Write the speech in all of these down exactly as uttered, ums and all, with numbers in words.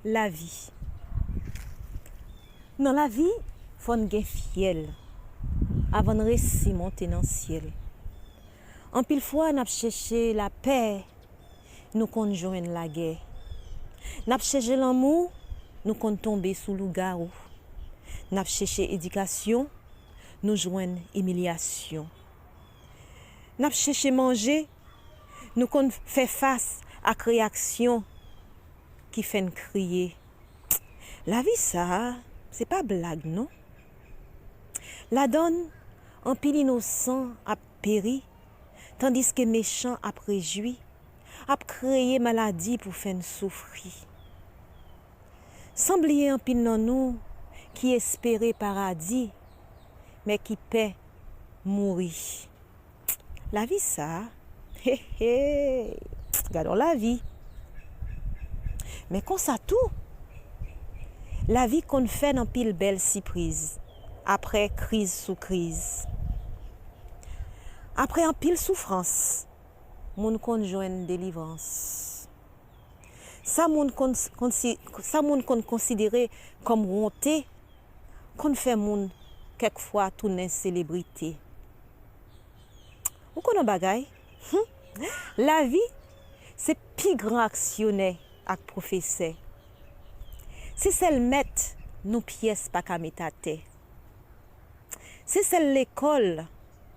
Lavi. Nan lavi, fò n gen fyèl avan n resi monte nan syèl. Anpil fwa, n ap chèche lapè, nou konn jwenn lagè. N ap chèche lanmou, nou konn tonbe sou lougawou. N ap chèche edikasyon, nou jwenn imilyasyon. N ap chèche manje, nou konn fè fas ak reyaksyon ki fè n kriye. Lavi sa a, se pa blag non. Ladan l, anpil inosan ap peri, tandiske mechan ap rejwi, ap kreye maladi pou fè n soufri. San bliye anpil nan nou ki espere paradi, men ki pè mouri. Lavi sa, he he, gad on lavi. Men konsa tou, lavi konn fè n anpil bèl sipriz, apre kriz sou kriz. Apre anpil soufrans, moun konn jwenn delivrans. Sa moun konn, konn si, sa moun konn konsidere kòm wonte, konn fè moun kèk fwa tounen selebrite. Ou konn on bagay? Hum! Lavi se pi gran aksyonè ak pwofesè. Se sèl mèt nou pyès pa ka met atè. Se sèl lekòl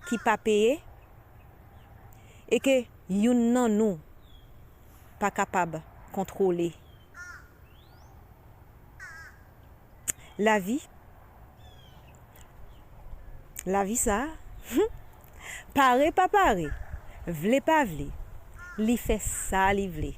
ki pa peye e ke youn nan nou pa kapab kontwole. Lavi, lavi sa a, pare pa pare, vle pa vle, li fè sa li vle.